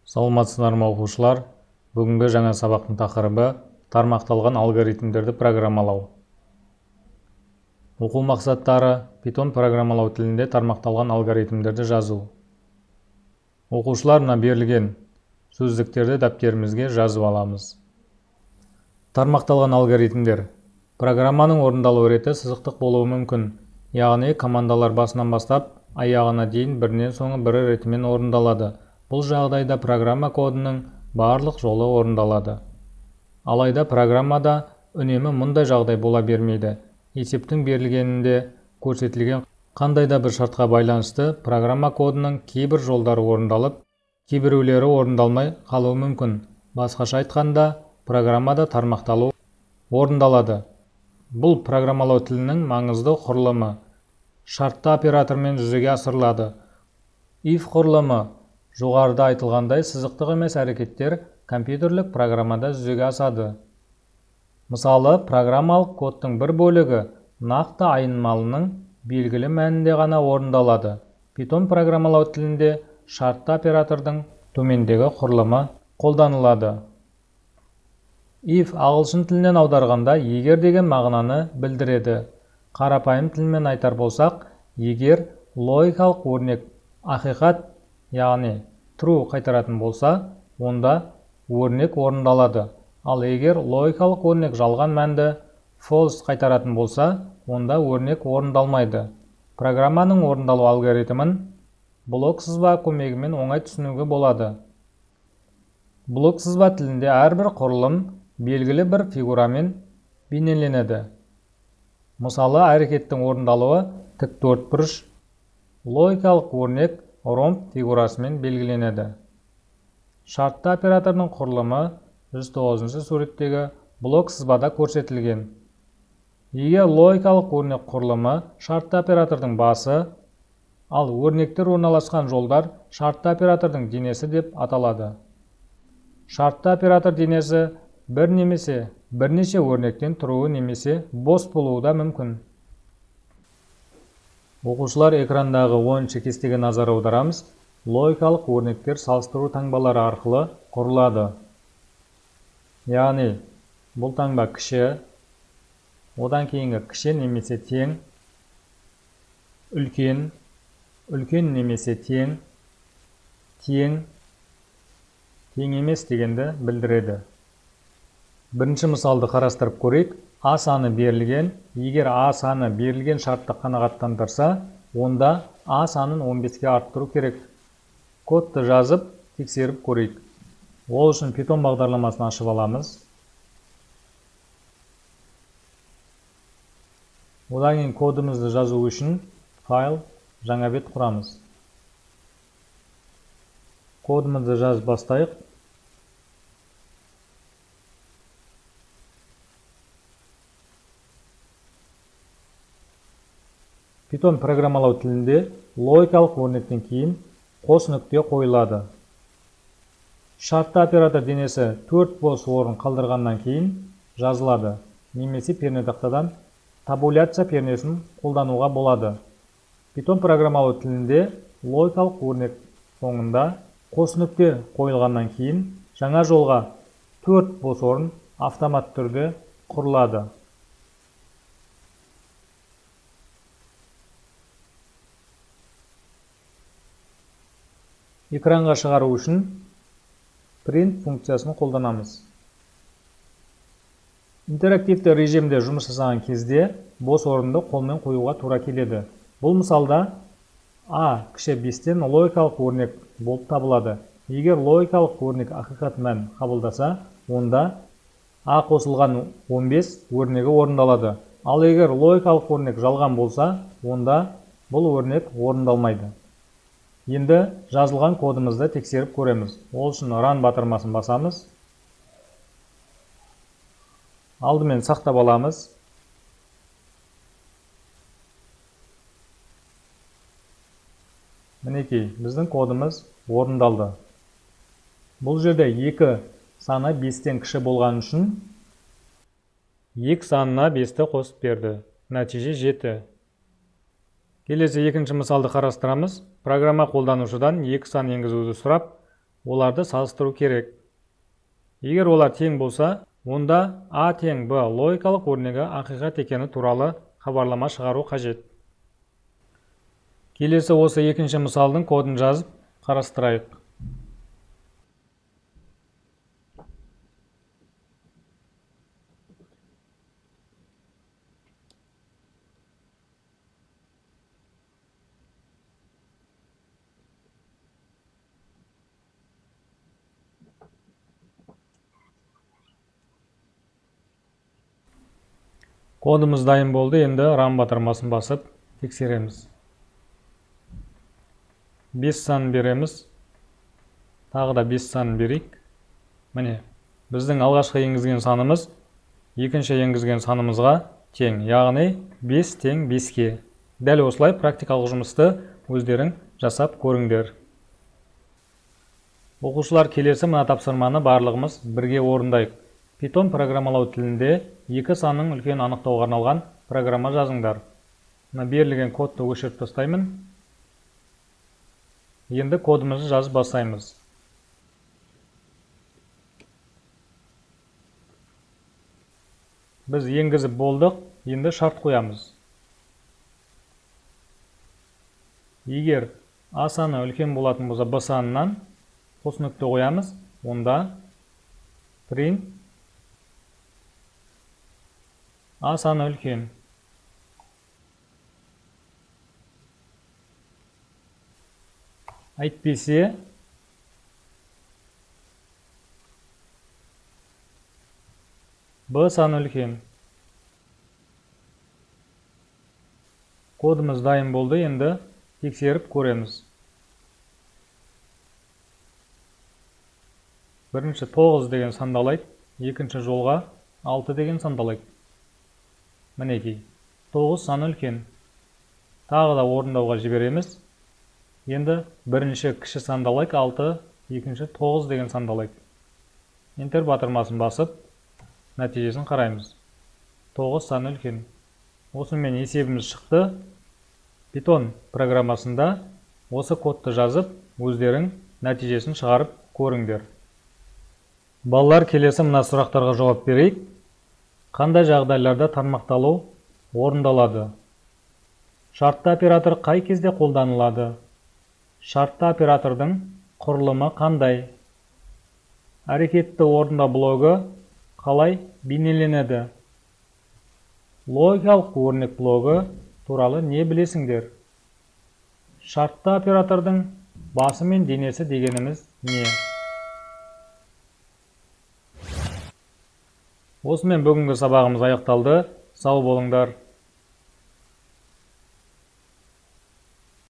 Саламатсыздар ма, оқушылар? Бүгінгі жаңа сабақтың тақырыбы тармақталған алгоритмдерді программалау. Оқу мақсаттары: Python программалау тілінде тармақталған алгоритмдерді жазу. Оқушылар, мына берілген сөздіктерді дәптерімізге жазып аламыз. Тармақталған алгоритмдер. Программаның орындалу реті сызықтық болуы мүмкін, яғни командалар басынан бастап аяғына дейін бірінен соңы бірі ретімен орындалады. Бұл жағдайда программа кодының барлық жолы орындалады. Алайда программада үнемі мұндай жағдай бола бермейді. Есептің берілгенінде көрсетілген қандай да бір шартқа байланысты программа кодының кейбір жолдары орындалып, кейбіреулері орындалмай қалуы мүмкін. Басқаша айтқанда, программада тармақталу орындалады. Бұл программалау тілінің маңызды құрылымы. Шартты оператормен жүзеге асырылады. If құрылымы жоғарыда айтылғандай сызықтық емес әрекеттер компьютерлік программада жүзеге асады. Мысалы, программалық кодтың бір бөлігі нақты айнымалының белгілі мәнінде ғана орындалады. Python программалау тілінде шартты оператордың төмендегі құрылымы қолданылады. If ағылшын тілінен аударғанда егер деген мағынаны білдіреді. Қарапайым тілмен айтар болсақ, егер логикалық өрнек ақиқат, яғни true қайтаратын болса, онда өрнек орындалады. Ал егер логикалық өрнек жалған мәнді false қайтаратын болса, онда өрнек орындалмайды. Программаның орындалу алгоритмін блок сызба көмегімен оңай түсінуге болады. Блок сызба тілінде әрбір құрылым белгілі бір фигурамен бейнеленеді. Мысалы, әрекеттің орындалуы тік төртбұрыш, логикалық өрнек ромб фигурасымен белгіленеді. Шартты оператордың құрылымы 109 суреттегі блок сызбада көрсетілген. Егер логикалық өрнек құрылымы шартты оператордың басы, ал өрнектер орналасқан жолдар шартты оператордың денесі деп аталады. Шартты оператор денесі бір немесе бірнеше өрнектен тұруы немесе бос болуы да мүмкін. Оқушылар, экрандағы 10 кестеге назар аударамыз. Логикалық өрнектер салыстыру таңбалары арқылы құрылады. Яғни, бұл таңба кіші, одан кейінгі кіші немесе тең, үлкен, үлкен немесе тең, тең, тең емес дегенді білдіреді. Бірінші мысалды қарастырып көрейік. А саны берілген. Егер А саны берілген шартты қанағаттандырса, онда А санын 15-ке арттыру керек. Кодты жазып, тексеріп көрейік. Ол үшін Python бағдарламасын ашып аламыз. Одан кейін кодымызды жазу үшін файл, жаңа бет құрамыз. Кодымызды жазып бастайық. Python программалау тілінде логикалық өрнектен кейін қос нүкте қойылады. Шартты оператор денесі 4 бос орын қалдырғаннан кейін жазылады, немесе пернетақтадан табуляция пернесін қолдануға болады. Python программалау тілінде логикалық өрнек соңында қос нүкте қойылғаннан кейін жаңа жолға 4 бос орын автомат түрде құрылады. Экранға шығару үшін print функциясын қолданамыз. Интерактивті режимде жұмыс жасаған кезде бос орынды қолмен қоюға тура келеді. Бұл мысалда А кіші 5-тен логикалық өрнек болып табылады. Егер логикалық өрнек ақиқат мән қабылдаса, онда А қосылған 15 өрнегі орындалады. Ал егер логикалық өрнек жалған болса, онда бұл өрнек орындалмайды. Енді жазылған кодымызды тексеріп көреміз. Ол үшін Run батырмасын басамыз. Алдымен сақтап аламыз. Мінекей, біздің кодымыз орындалды. Бұл жерде 2 саны 5-тен кіші болған үшін 2 санына 5-ті қосып берді. Нәтиже 7. Келесі екінші мысалды қарастырамыз. Программа қолданушыдан 2 сан енгізуді сұрап, оларды салыстыру керек. Егер олар тең болса, онда А тең Б логикалық өрнегі ақиқат екені туралы хабарлама шығару қажет. Келесі осы екінші мысалдың кодын жазып қарастырайық. Кодымыз дайын болды, енді рам батырмасын басып тексереміз. 5 санын береміз. Тағы да 5 санын берейік. Міне, біздің алғашқы енгізген санымыз екінші енгізген санымызға тең, яғни 5 тең 5-ке. Дәл осылай практикалық жұмысты өздерің жасап көріңдер. Оқушылар, келесі мына тапсырманы барлығымыз бірге орындайық. Python программалау тілінде екі санның үлкен анықтауға арналған программа жазыңдар. Мына берілген кодты өшіріп тастаймын. Енді кодымызды жазып бастаймыз. Біз енгізіп болдық, енді шарт қоямыз. Егер А саны үлкен болатын болса, Б санынан қос нүкте қоямыз, онда print А саны үлкен. Әйтпесе Б саны үлкен. Кодымыз дайын болды, енді тексеріп көреміз. Бірінші 9 деген санды алайық, екінші жолға 6 деген санды алайық. Мінекей, 9 саны үлкен. Тағы да орындауға жібереміз. Енді бірінші кіші санды алайық, 6, екінші 9 деген санды алайық. Enter батырмасын басып, нәтижесін қараймыз. 9 саны үлкен. Осымен есебіміз шықты. Python программасында осы кодты жазып, өздерің нәтижесін шығарып көріңдер. Балалар, келесі мына сұрақтарға жауап берейік. Қандай жағдайларда тармақталу орындалады? Шартты оператор қай кезде қолданылады? Шартты оператордың құрылымы қандай? Әрекетті орында блогы қалай бейнеленеді? Логикалық өрнек блогы туралы не білесіңдер? Шартты оператордың басы мен денесі дегеніміз не? Осымен бүгінгі сабағымыз аяқталды. Сау болыңдар.